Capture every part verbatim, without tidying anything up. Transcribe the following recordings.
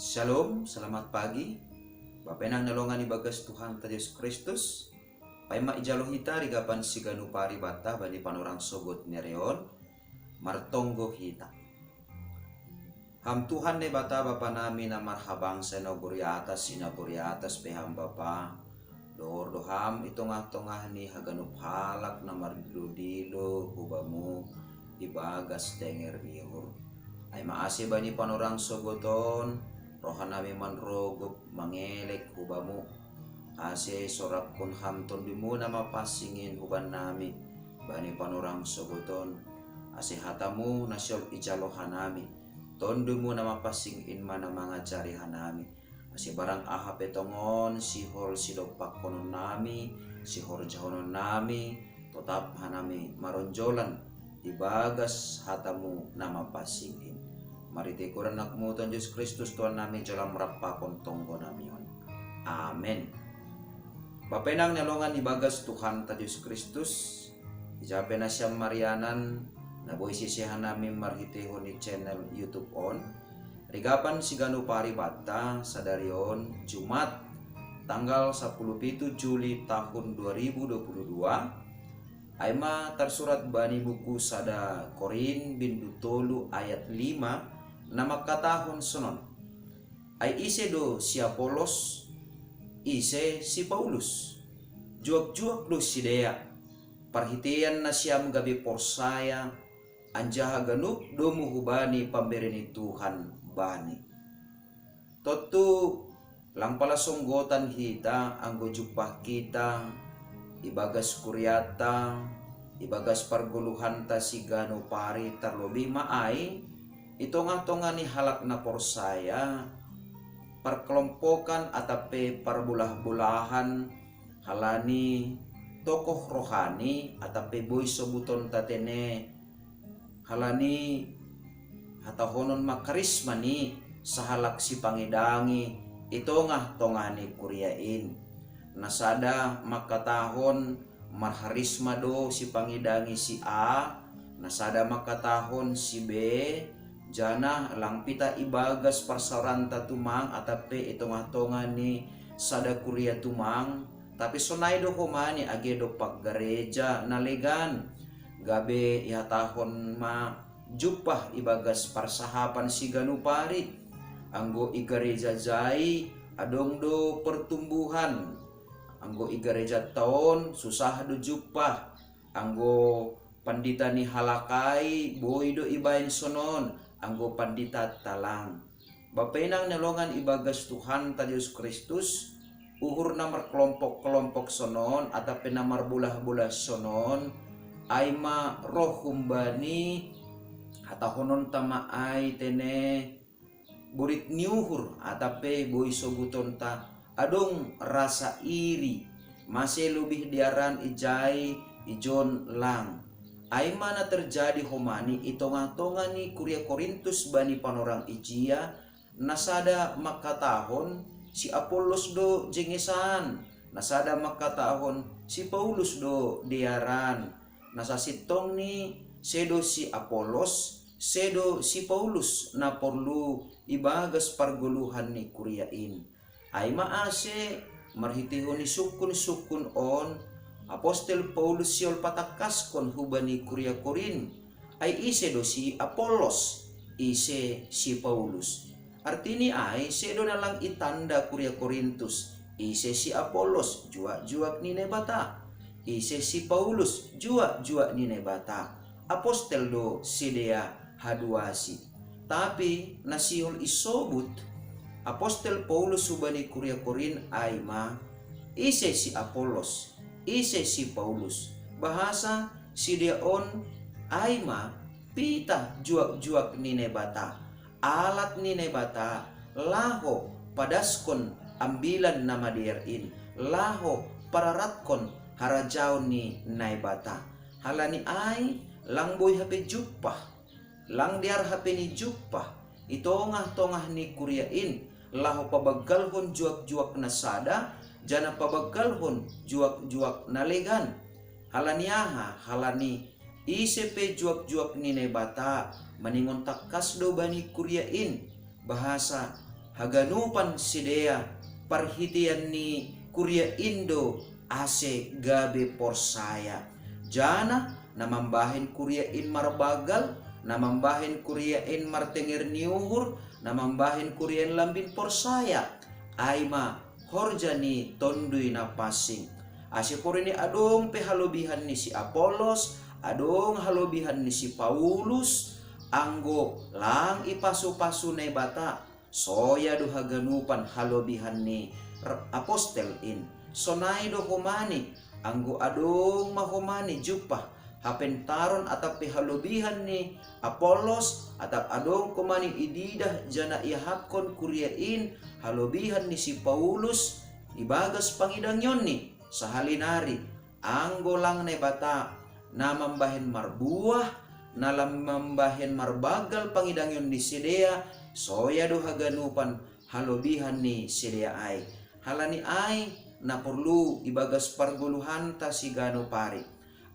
Shalom, selamat pagi. Bapenang na longan ibagas Tuhanta Jesus Kristus. Paima ijalo hita rigapan siganu paribata bani panorang sogot ni ari on, martonggo hita. Ham Tuhan Naibata Bapa nami na marhabangsa i nagori atas, i nagori atas pe Ham Bapa, dohor do Ham i tongah-tongah ni haganup halak na mardilo-dilo hu Bamu ibagas tenger ni uhur. Ai ma ase bani panorang sogot on, roha nami manrogop mangelek hu Bamu, ase sorapkon Ham Tondumu na mapansing in huban nami bani panorang sogot on, ase hataMu na sihol ijalo hanami. Tondumu na mapansing in ma na mangajari hanami, ase barang aha pe tongon sihol sidompakkonon nami, sihorjahonon nami, totap hanami maronjolan ibagas hataMu na mapansing in. Marhitei Goran AnakMu Tuhan Jesus Kristus Tuhan nami, jalo Ham rap pakon tonggo nami on. Amen. Bapenang na longan ibagas Tuhanta Jesus Kristus, ija pe nasiam marianan na boi sisehan nami marhiteihon ni channel YouTube on, rigapan siganu paribata sadari on Jumat, tanggal sapuluh pitu Juli tahun dua ribu dua puluh dua, ai ma tarsurat bani buku sada Korin bindu tolu ayat lima na mangkatahon sonon: Ai ise do si Apolos, ise si Paulus? Juak-juak do sidea, parhiteian nasiam gabe porsaya, anjaha ganup domu hubani pambere ni Tuhan bani. Tontu lang pala songgotan hita anggo jumpah hita ibagas kurianta, ibagas pargoluhanta siganu pari, tarlobih ma ai i tongah-tongah ni halak na porsaya, parkelompokan atap pe parbolah-bolahan, halani tokoh rohani atap pe boi sobutonta tene, halani hatahonon ma karisma ni sahalak sipangidangi i tongah-tongah ni kuria in. Na sada mangkatahon marharisma do sipangidangi si A, na sada mangkatahon si B, janah lang pitah ibagas parsaoranta tumang atap pe i tongah-tongah ni sada kuria tumang, tapi sonai do homani age dompak gareja na legan, gabe ihatahon ma jumpah ibagas parsahapan siganu pari. Anggo i gareja jai adong do pertumbuhan, anggo i gareja taon susah do jumpah, anggo pandita ni halak ai boi do ibaen sonon, anggo pandita talang. Bapenang na longan ibagas Tuhanta Jesus Kristus, uhur na markelompok-kelompok sonon atap pe na marbolah-bolah sonon, ai ma roh humbani hatahononta ma ai tene, borit ni uhur atap pe boi sobutonta adong rasa iri, mase lobih dearan ijai, ijon lang. Ai ma na terjadi homani i tongah-tongah ni kuria Korintus bani panorang ijia, na sada mangkatahon si Apolos do jengesan, na sada mangkatahon si Paulus do dearan, na sasintongni sedo si Apolos, sedo si Paulus na porlu ibagas pargoluhan ni kuria in. Ai ma ase marhiteihon ni sungkun-sungkun on, apostel Paulus sihol patangkaskon hubani kuria Korin, ai ise do si Apolos, ise si Paulus. Artini ai sedo na lang itanda kuria Korintus, ise si Apolos, juak-juak ni Naibata, ise si Paulus, juak-juak ni Naibata, apostel do sidea haduasi. Tapi na sihol isobut apostel Paulus hubani kuria Korin ai ma, ise si Apolos, ise si Paulus, bahasa sidea on ai ma pitah juak-juak ni Naibata, alat ni Naibata laho padaskon Ambilan Namadear in, laho pararatkon harajaon ni Naibata. Halani ai lang boi hape jumpah, lang dear hape ni jumpah i tongah-tongah ni kuria in, laho pabanggalhon juak-juak na sada, janah pabanggalhon juak-juak na legan. Halani aha? Halani ise pe juak-juak ni Naibata maningon tangkas do bani kuria in, bahasa haganupan sidea parhitean ni kuria in do ase gabe porsaya. Jana na mambahen kuria in marbanggal, na mambahen kuria in martenger ni uhur, na mambahen kuria in lambin porsaya. Ai ma horja ni Tonduy Napansing. Ase porini adong pe halobihan ni si Apollos, adong halobihan ni si Paulus, anggo lang ipasu-pasu Naibata, soya do haganupan halobihan ni r-, apostel in. Sonai do homani, anggo adong ma homani jumpah hapentaron atap pe halobihan ni Apollos, atap adong homani ididah jana iahapkon kuria in halobihan ni si Paulus ibagas pangidangionni sahali nari, anggo lang Naibata na mambahen marbuah, na lam mambahen marbanggal pangidangion ni sidea, soya do haganupan halobihan ni sidea ai. Halani ai na porlu ibagas pargoluhanta siganup ari.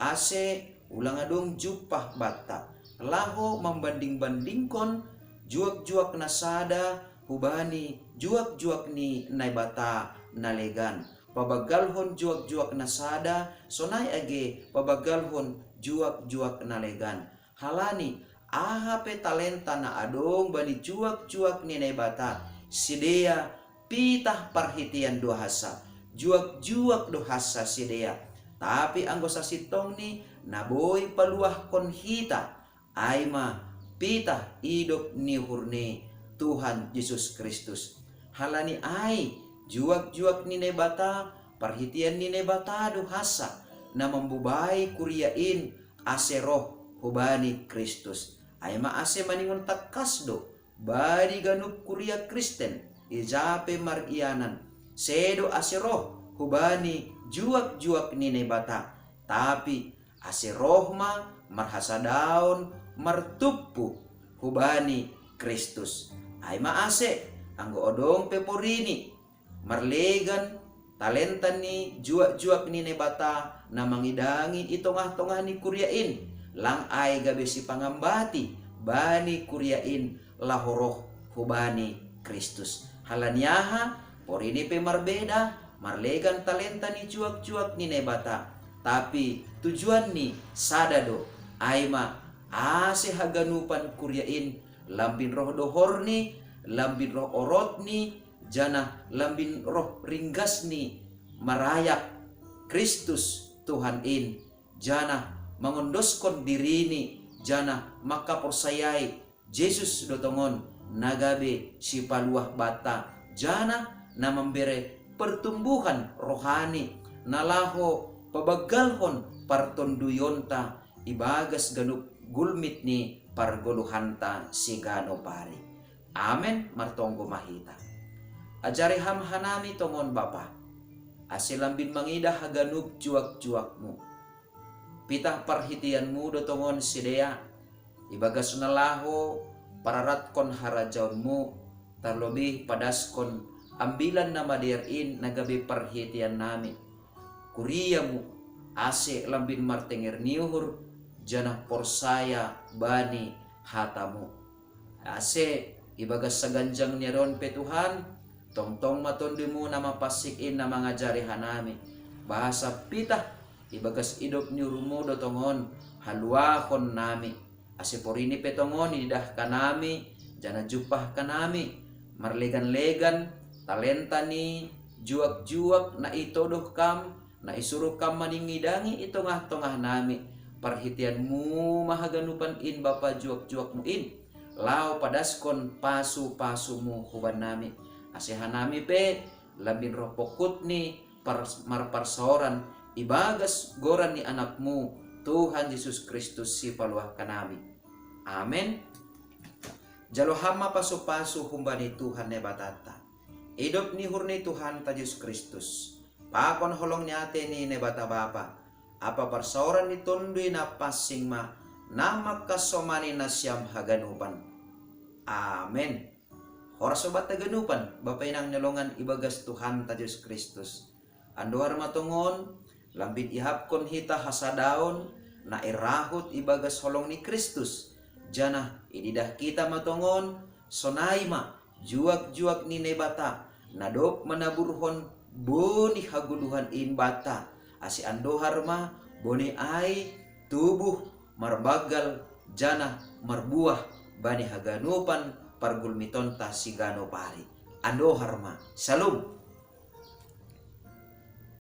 Ase ulang adong jumpah banta laho mambanding-bandingkon juak-juak na sada hubani juak-juak ni Naibata na legan. Pabanggalhon juak-juak na sada, sonai age pabanggalhon juak-juak na legan. Halani, aha pe talenta na adong bani juak-juak ni Naibata, sidea pitah parhitean do hansa, juak-juak do hansa sidea. Tapi anggo sasintongni na boi paluahkon hita, ai ma pitah idop ni uhur ni Tuhan Jesus Kristus. Halani ai, juak-juak ni Naibata, parhitean ni Naibata do hansa, na mambubai kuria in ase roh hubani Kristus. Ai ma ase maningon tangkas do, bani ganup kuria Kristen, ija pe marianan, sedo ase roh hubani juak-juak ni Naibata, tapi ase roh ma marhasadaon martumpu hubani Kristus. Ai ma ase, anggo adong pe porini, marlegan talenta ni juak-juak ni Naibata na mangidangi i tongah-tongah ni kuria in, lang ai gabe sipangambati bani kuria in laho roh hubani Kristus. Halani aha? Porini pe marbeda, marlegan talenta ni juak-juak ni Naibata. Tapi tujuanni sada do, ai ma ase haganupan kuria in lambin roh dohorni, lambin roh orotni, janah lambin roh ringgasni marayak Kristus Tuhan in, janah mangondoskon dirini, janah mangkaporsayai Jesus do tongon na gabe sipaluah banta, janah na mambere pertumbuhan rohani, na laho pabanggalhon partonduyonta ibagas ganup gulmit ni pargoluhanta siganup ari. Amen, martonggo ma hita. Ajari Ham hanami tongon Bapa, ase lambin mangidah haganup juak-juakMu. Pitah parhiteanMu do tongon sidea, ibagas na laho pararatkon harajaonMu, tarlobih padaskon Ambilan Namadear in na gabe parhiteannami, kuriaMu, ase lambin martenger ni uhur, janah porsaya bani hataMu. Ase ibagas saganjang ni ari on pe Tuhan, tongtong ma TonduyMu na mapansing in na mangajari hanami, bahasa pitah ibagas idop ni uhurMu do tongon haluahon nami. Ase porini pe tongon ididah hanami, janah jumpah hanami, marlegan-legan talenta ni juak-juak na itodoh Kam, na isuruh Kam maningidangi i tongah-tongah nami. ParhiteanMu ma haganupan in Bapa juak-juakMu in, laho padaskon pasu-pasuMu hubannami. Ase hanami pe lambin roh pongkut ni pars-, marparsaoran ibagas goran ni AnakMu, Tuhan Jesus Kristus sipaluah hanami. Amen. Jalo Ham ma pasu-pasu humbani Tuhan Nabatanta, idop ni uhur ni Tuhanta Jesus Kristus, pakon holong ni atei ni Naibata Bapa, ampa parsaoran ni Tonduy Napansing ma, na mangkasomani nasiam haganupan. Amen. Horas sobat haganupan, Bapa Inang ni longan ibagas Tuhanta Jesus Kristus. Andohar ma tongon, lambin ihapkon hita hasadaon na irahut ibagas holong ni Kristus, janah ididah hita ma tongon, sonai ma juak-juak ni Naibata, na dob manaburhon boni hagoduhan in banta, ase andohar ma bone ai tubuh marbanggal janah marbuah bani haganupan pargulmitonta siganup ari. Andohar ma. Salum.